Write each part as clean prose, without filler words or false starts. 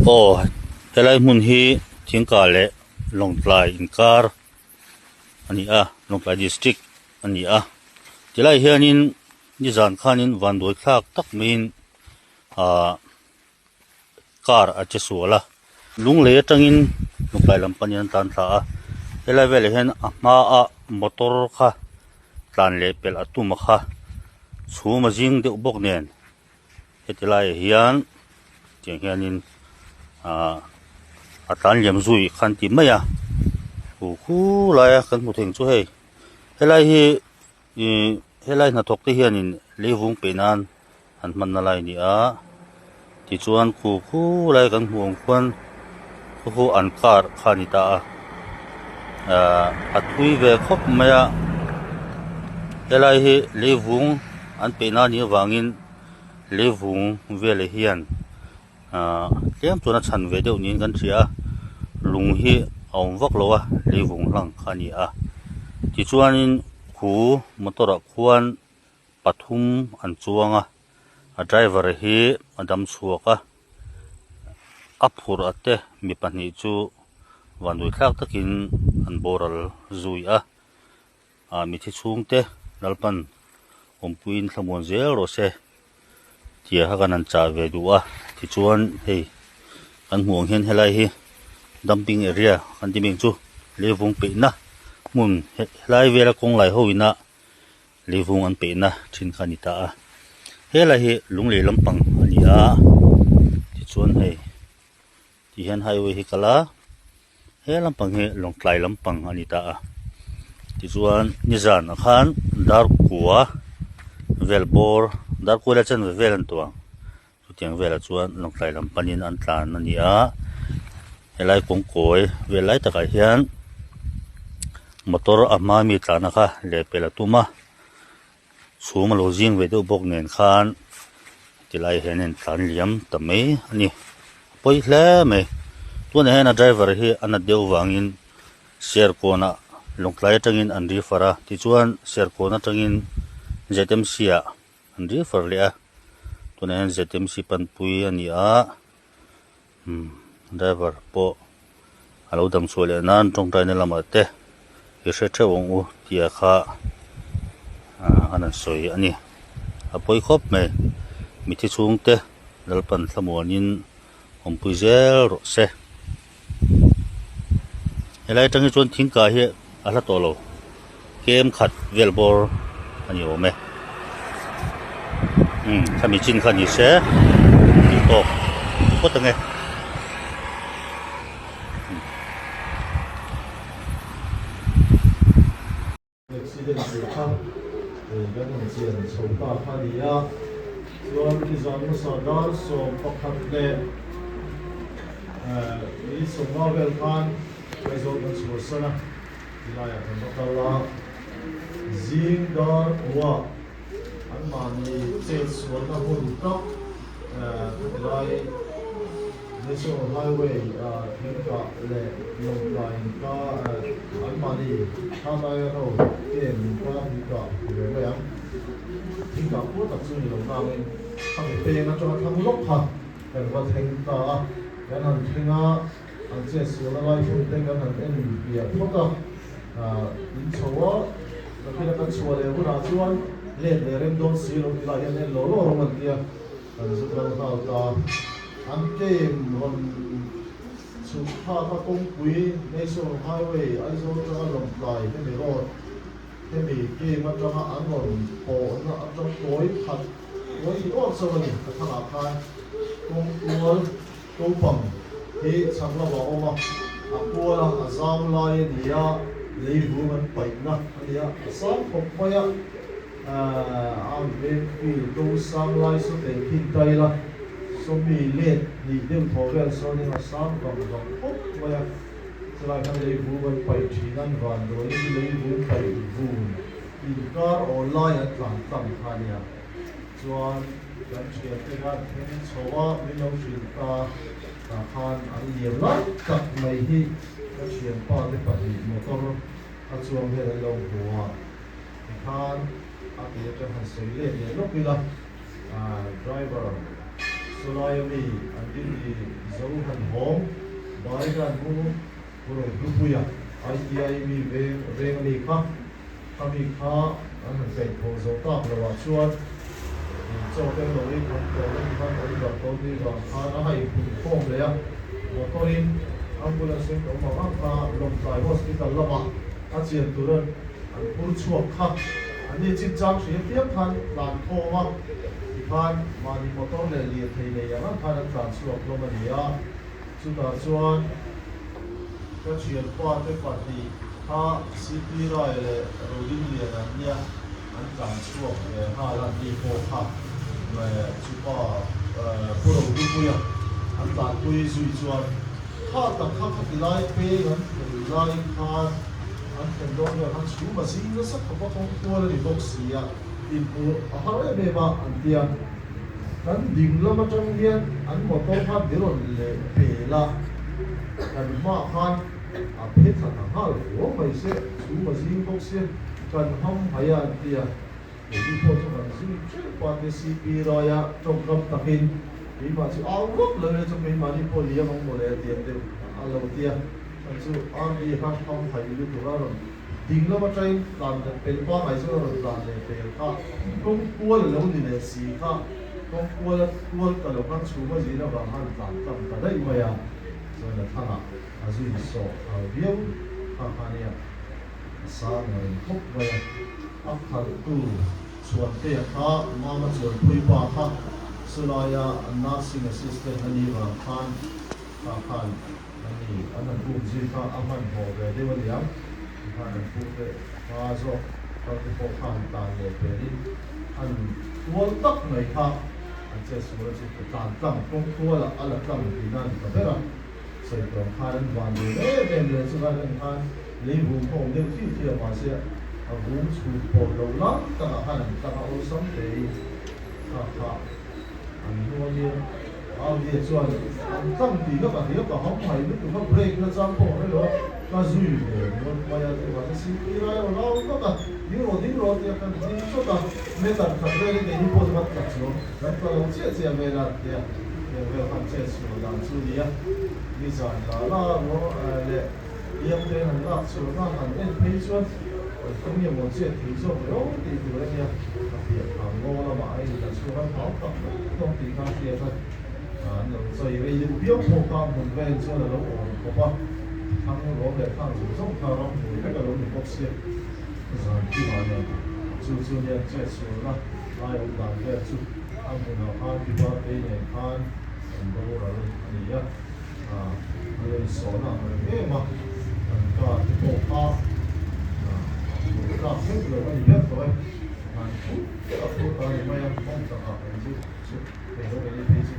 Aw helai hmun hi thingkah leh lawngtlai inkar a ni a lawngtlai district a ni a tilai hianin nizan khanin vanduai thlak tak maiin ahh car a che sual a lunglei atangin lawngtlai lam panin an tlan thla a helai velah hian a hmaah motor kha tlan leh pelh a tum a kha chhum a zing deuh bawk nen. Heti laiah hian tiang hianin ahh a tlan liam zui kha an ti mai a hu khu laia kan hmu thei ang chu hei helai hi ihh helai hnathawk te hianin leivung peih nan an hmanna lai a ni a tichuan khu khu lai kan hmuh ang khuan khu khu an car kha a ni ta a ahh a thui ve khawp mai a helai hi leivung an peih na nih avangin leivung velah hian ahh tlem chuan a chhan ve deuh niin kan hria a lung hi a awm vak lo a leivung hlang kha a ni a tichuanin khu motor ah khuan pathum an chuang a a driver hi a dam chhuak a a phurh a te mi pahnih chu vanduai thlak takin an boral zui a. Ah mithi chhungte Lalpan awmpuiin thlamuan zel rawh se tia kha kan han chah ve duh a tichuan hei kan hmuh ang hian helai hi dumping area kan ti bik chu leivung peihna hmun helai vela kawng lai ho ina leivung an peihna thin kha a ni ta a helai hi lunglei lampang a ni a tichuan hei. Ti hian highway hi kal a, he lampang hi Lawngtlai lampang a ni ta a, tichuan nizan ah khan Darkua vel bawr Darkua leh chanve vel an tuang chutiang velah chuan Lawngtlai lam panin an tlan a ni a, helai kawngkawi vel lai takah hian motor a hma mi tlan a kha lehpel a tum a. Chhum a lo zing ve deuh bawk nen khan tilai hian in tlan liam ta mai a ni a pawi hle mai tunah hian a driver hi a nat deuh vangin serkawnah lawngtlai atangin an refer a tichuan serkawn atangin Z M C ah an refer leh a tunah hian Z M C panpui a ni a. Umm driver pawh a lo dam chhuah leh nan tawngtaina lamah te i hre theuh ang u tia kha ah an han sawi a ni a pawi khawp mai mithi chhungte Lalpan thlamuanin awmpui zel rawh se helai atang hi chuan thingkah hi a hla tawh lo kem khat vel bawr a ni awm e umm khami chin kha ni se tih tawk phawt ange. Accident tur kha kan han chian chho ta kha a ni a, chuan nizan hmasa dar 11 leh ni 15 vel khan Aizawl kan chhuahsan a, tilaiah kan va kal a, zing dar kua anmahni chet sualna hun tak tilai National Highway thingkah leh Lawngtlai inkar anmahni Thalaia Road kem inkar thingkah ti ve mai ang. Thingkah pur tak chu ni lo nangin a mi peng atanga thlang lawk kha kan va thleng ta a, kan han thleng a, an chetsualna lai hmun te kan han en piah phawt a, in chho a, nakin a kan chhuah leh hunah chuan let leh rem dawn si lo ti lai hian en law law rawng an ti a. Kan zu kal nghal ta. An game rawn chhuk thlak a kawngpui National Highway Aizawl atanga Lawngtlai hemi road hemi game atanga an rawn pawhna atang kawi khat kawi hnih awk chauh a ni. A thangah khan kawng kual Topang hi chhak lamah a awm a, a kual a, a zau lai a ni a, leivung an paihna a ni a, a sang khawp mai a. Arm veng field to sang lai saw teh khin ta ila, sawmi let hnih deuh thaw vel sawnin a sang vang vang khawp mai a, chulai khan leivung an paih thin an van dawn in leivung paih vun inkar awl lai an tlan tlang kha a nia. Chuan kan thiante khan thleng chho a min lo hrilh ta tah khan an liam lai tak mai hi ka thianpa te pahnih motor a chuang hian an lo hmu a. Tikhan a ti atang han sawi let leh lawk ila, driver Sawlaia mi an duty zo lo han hawng Baigan hu Pu Rohlupuia ITI mi veng veng a mi kha kha mi kha an han kaih tho zo tak lo ah chuan in chaw te lo ei kham tawh na ti khan awm darh tawh ni vang khan a hai phun khawm leh a motor in ambulance in awm ang ang kha Lawngtlai hospital lamah a chian tur an an phur chhuak kha an ni chin chang hria piang khan tlan khawm a ti khan mahni motor leh lirthei nei ang ang khan an tlan chhuak hlawm a ni a. Chutah chuan ka thianpa te pahnih kha CP Rai leh Rodin Lian an nia, an tlan chhuak ve nghal a, ni pawh kha chupa Pu Rodupuia an tlanpui zui chuan kha tak kha khati lai peng an thlen lai khan an thlen dawn vel khan chhum a zing nasa khawp a kawng kual a ni bawk si a, inhmuh a har em em a an ti a. Kan ding lam atang hian an motor kha mi rawn leh pel a, kan hmaah khan a phe thla ta nghal huau mai se, chhum a zing bawk sia, kan ham hai a an ti a, keini pawh chu kan zui ṭeuh pa te CP Raia tawngkam takin keimah chu au vak lo ila chu keimahni pawh liam ang mawle a ti ang deuh a lo ti a, chhan chu RD kha ham hai lutuk a rawn Ding lam atangin tlan leh pel pangai chu a rawn tlan leh pel kha, kawng kual a lo ni leh si kha, kawng kual a kual ta lo khan chhum a zin avang khan tlan tlang ta daih mai a, chuan a thangah a zui sawh thar viau kha kha nia, a sang reng khawp mai a, a khalhtu Chhuantea kha Mama Chuanpui pa kha chulaia nursing assistant a nih vang khan kha khan A ni, an han buk zui kha a hmanhmawh ve deuh a niang. Tikhan an pu te hma zawk kal te pawh kha han tlan leh pelin han tual tak mai kha an che sual a chu ka tlan tlang kawng tualah a la tlang tihna a ni ta ber a. Sawi tawng khan an van ve em em leh chu khan en khan lei vum kha awm deuh thiu thiu a mahse a vum chhun pawh lo lai takah khan an tlang a awlsam tein kha kha an hnuaiin Audi chuan an tlang tih ka hria ka ham mai lutuk a brake na chang pawh hrelo a ka zui ve ringawt mai a chuvang chuan CP rai a rawn au vak a ding rawh ding rawh tia kan ding chawt a meter khat velin keini pawh chu kan tla chuang kan tla lo chiah chiah vel a tia heng vel khan chet sual dan chu nia nizan la la emaw leh liam te han lak chhuahna han en phei chuan kan nge maw chet thei zawk leh aw tih tur a nia a piah thang ngaw lamah a inla chhuak an hau tak mai dawn tih kha a hriat a an lo chai rei deuh viau pawh kha hmun vel chuan a lo awm khawp a thang rawm leh thang zawng zawng kha ram hmui vek a lo ni bawk sia zan kimah nen chu chu nia chet sualna lai awm dan vel chu a hmunah khan Pipartei nen khan an boral a ni a. A lo insawhna ang reng em a, kan car te pawh kha a tlak vek lo a ni ber tawh e. Han phut a phut ta a ni mai a, hmang takah kan zu chu thei lo eng phei chu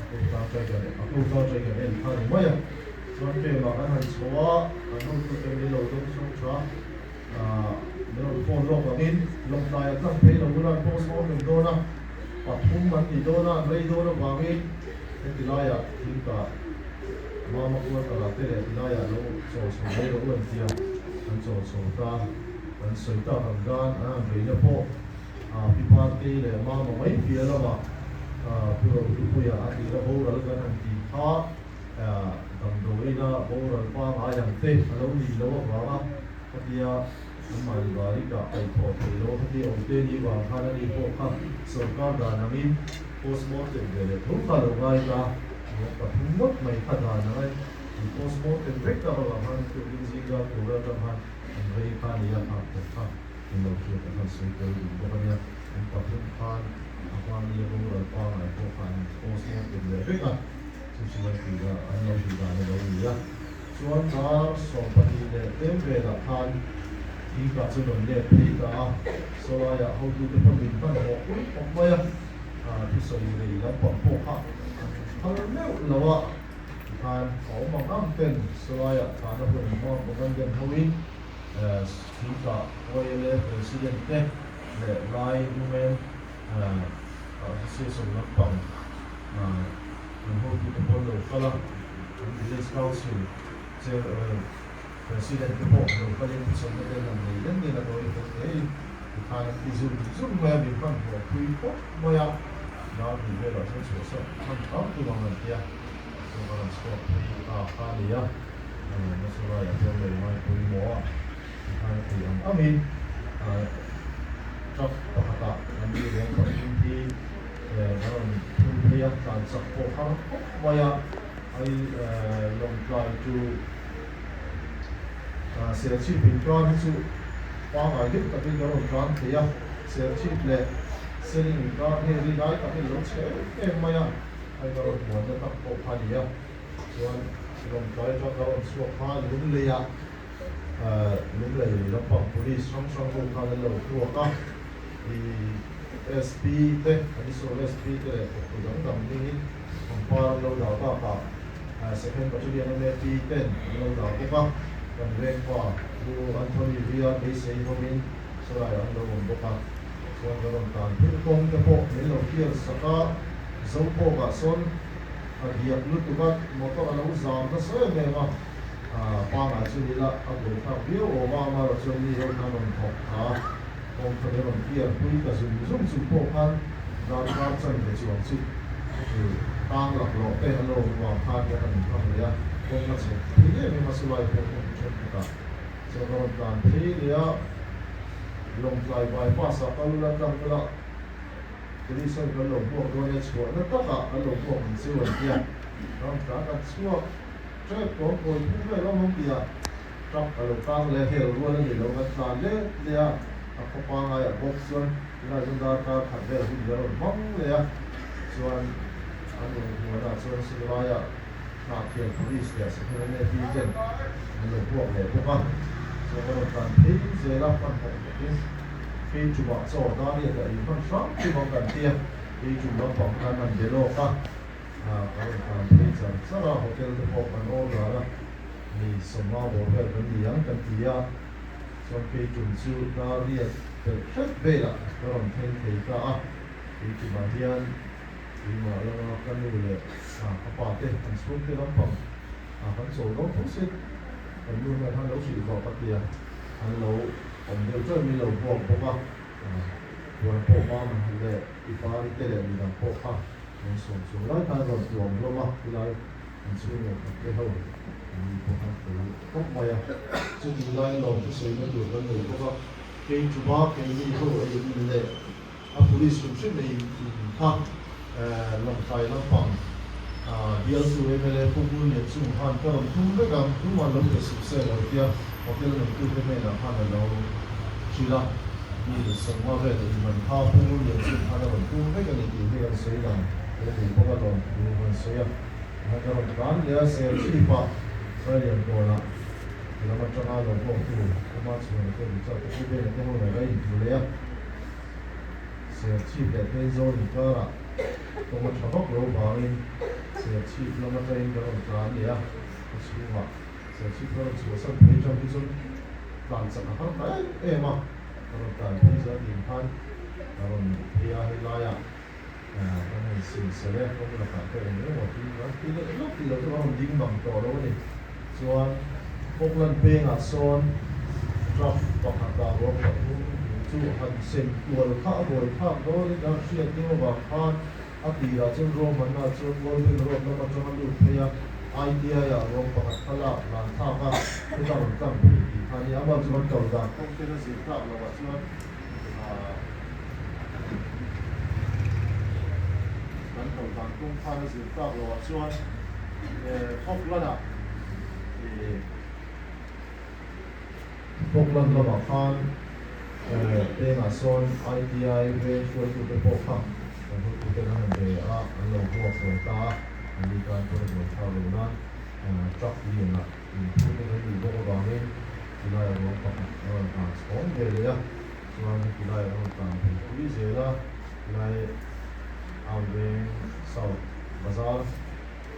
a ko ta tiger leh a ko ta tiger en kha a ni mai a. Chuan camp ah kan han chho a, kan hotute min lo dawng chhawng tha a, min rawn phone lawk angin Lawngtlai a tlang phei lo bula an post mortem dawn a, pathum an ni dawn a, an rei dawn avangin Heti laiah thingkah Mama quarter-ah te leh ti laiah lo chawl chho mai rawh u an ti a, kan chawl chho ta. Kan sawi tak ang dan an han reina pawh Pi Partei leh Mama mai piah lamah Pu Rohlupuia a tira boral kan han tih kha damdawiina boral pangngai ang te a lo nih loh avanga khatia an mahni barikah kaihthawh theih loh khatia awmte ni vang khan ani pawh kha sorkar dan angin Postmortem ve leh tho kha lo ngai ta, ruang pathum ngawt mai kha dan ang e. An postmortem vek tak avang khan tukin zinga tur atang khan an rei kha a ni a, nghak tawp kha in lo hriat ang khan sawi tel dun bawk a nia. An pathum khan a hmani a boral pangngai pawh kha an postmortem leh vek a, chu chu an tih dan an lo tih dan a lo ni a. Chuan dar 12 leh tlem velah khan thingkah chu rawn let phei ta a, sawlaiah hotute pawh min hmanhmawh pui khawp mai a. Thusawi rei lampang pawh kha an phal meuh lo a, tikhan a awm ang ang ten sawlaiah thahna hun hma commandant hoin thingkah YLA President te leh Lai Women Association lampang an hotute pawh an lo kal a, an Village Council Chair President te pawh lo kalin thusawi na te an han nei den den a tawi fel hlein tikhan an ti zum zum mai a, min hmanhmawh pui khawp mai a, dar hnih velah chuan chhuahsak hman tam tur ang an ti a, chuan ka rawn chhuak phei ta kha a ni a, nasa laiah chuan lei ngai pawimawh a tikhan a theih ang angin truck pakhatah an mi ruang pathum hi kan rawn phur phei a, tlan chak pawh har khawp mai a, ai Lawngtlai chu Serchhip inkar hi chu pangngai deuh takin kan rawn tlan thei a, Serchhip leh Seling inkar hi ri lai takin a lo chhe em em mai a, hei ka rawn muanna tak pawh kha a ni a, chuan Lawngtlai atang ka rawn chhuak kha Lungleiah Lunglei lampang Police hrang hrang ho khan an lo hruak a, ih SP te, Additional SP te leh thawktu dang dang hmingin pangpar an lo dah bakah Second Battalion MAP ten an lo dah bawk a, kan vengpa Pu Anthony Via beisei hovin sawlaiah an lo awm bawk a, chuan ka rawn tan phir kawng te pawh min lo hriat sak a, Zopawkah sawn a diak lutuk a, motor a lo zam nasa em em a, pangngai chu nila a buaithlak viau awm a, amaherawh chuan mi ho khan rawn thawk tha a, kawng kha min rawn piar pui ta zum zum chung pawh khan darkar chan ve chuang chu tang laklawh te an lo awm vang khan kan han inhmang leh a, kawng a chhe phei em em a, chulai pawh kawng thenkhatah chuan ka rawn tlan phei leh a, Lawngtlai bypass ah kal ula tlang ula police ho kan lo hmuak dawn e, chhuahna takah kan lo hmuak ang chu an tia, rawn tlan kan chhuak tep tawng kawi phung vel awm ang tia truck a lo tang leh hel rual a ni lo kan tlan let leh a, a khaw pangaiah bawk chuan tunah chuan darkar khat vel hun kan rawn hmang leh a, chuan an rawn hmuanah chuan silaiah Hnahkhial Police leh Second MAP ten an lo buak leh bawk a, chuan ka rawn tlan phei zel a, hmanhmawh takin phei tumah chaw Dariat a ei hman hram tum ang kan ti a, phei tum lampang khan an be lawk a, ka rawn tlan phei char char a, hotel te pawh kan order a, mi sawmnga bawr vel kan ni ang kan ti a, chuan phei tum chu Dariat pelh hret velah ka rawn thleng thei ta a, phei tumah hian. Keimah lama ka nu leh ka pa te an chhungte lampang kan chawl dawn tho si. Kan nu hian han lo hrilh vah ka tia, an lo awm deuh ṭeuh min lo buak bawk a, puan pawh mam leh i pari te leh midang pawh kha rawn sawm chung lai khan rawn tuam hlawm a, tilai an chhung leh khat te ho an ni pawh khan fel khawp mai a. Chutih laiin lawmthu sawina tur kan nei bawk a, kei chuba keini ho ei in leh A police hrim hrim ei in kha Lawngtlai lampang bialtu mla Pu Ngunlian chung khan ka rawn tum vek ang, tumah lo pe suh se lo tia hotel neitute hnenah khan a lo hrilh a, mi sawmnga vel in man kha Pu Ngunlian chung khan a rawn tum vek a ni tih hi kan sawi dan he ni bawk a lawm thu kan sawi a, tikhan ka rawn tlan leh a, Serchhip-ah Sailiankawnah lam atanga lo hawktu Puma chhuan te Richard te Pu Bena te ho nen a inhmu leh a. Serchhip leh Thenzawl inkarah kawng a tha vak lo vangin Serchhip lam atangin kan rawn tlan leh a, a chhungah Serchhip ka rawn chhuahsan phei atang hi chuan tlan chak a har ta em em a, ka rawn tlan phei chuan tin khan ka rawn phei a helaiah kan han sin sel e, kawng lakah te eng emaw tih kan ti leh lawk tih loh chu kan rawn ding mang tawh lo a ni. Chuan Falkland pengah sawn truck pakhatah ruang pathum chu han sem kual kha a buai thlak dawnin a hriat deuh avang khan a tirah chuan ruahmanna chuan Golden Road lam atanga lut phei a ITI-ah ruang pakhat kha lak hlan thlak a heta rawn tlang phei tih kha a ni. Amah chu kan kal dan kawng ten a zir tlak loh ah chuan kan kal dan kawng khan a zir tlak loh ah chuan Falkland-ah Falkland lamah khan pengah sawn ITI veng hruaitute pawh kha kan hotute an han ve a, an lo buak ve ta a, an ni tan pawn a buai thlak lo nan truck lianah inphur te kan nih bawk avangin tilai a ruang pakhat a rawn tlan chhawng ve leh a, chuan tilai a rawn tlan phei pui zel a, tilai a veng South Bazar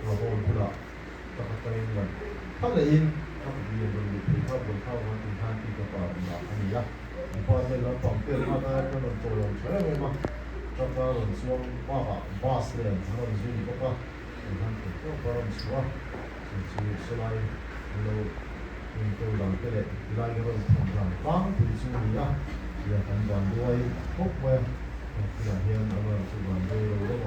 Hall bulah truck atangin lan kha lehin truck lian rawn luh phei kha buai thlak vang tih khan pick up ah rawn dah a ni a, department lampang tel khan a kan rawn chawi awm tha em em a, truck a rawn chuang bakah bus nen an rawn zui bawk a, tih khan theih tawp a rawn chhuah a. Chu chu sawlai an lo inkawl dan te leh tilai ka rawn thawn dan tlangpui chu a ni a, tia kan van duai khawp mai a, tunah hian a rawn chu van duai lo deuh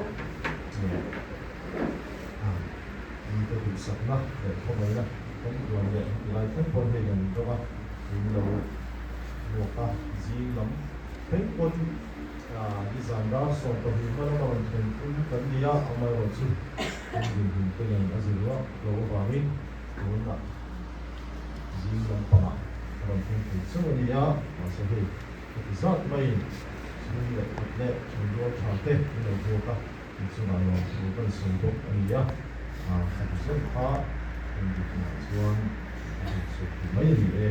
a, a ni ka duh. Duhsakna leh khawngaihna kan tuan leh heti lai thleng pawn hei kan dawng a, in lo luak a, zing lam thleng pawn nizan dar 12 hma lama rawn thlen tum kan ni a, amaherawhchu kan dinhmun te nen a zir ruah lo avangin tunah zing lampangah a rawn thleng thei chauh a ni a, mahse hei heti zat maiin chhung leh khat leh thenrual tha te in lo vuak a. Tih chungah lawm thu kan sawi bawk a ni a, a khat zawk kha kan diknaah chuan a hmuh chhuak thei mai a ni e.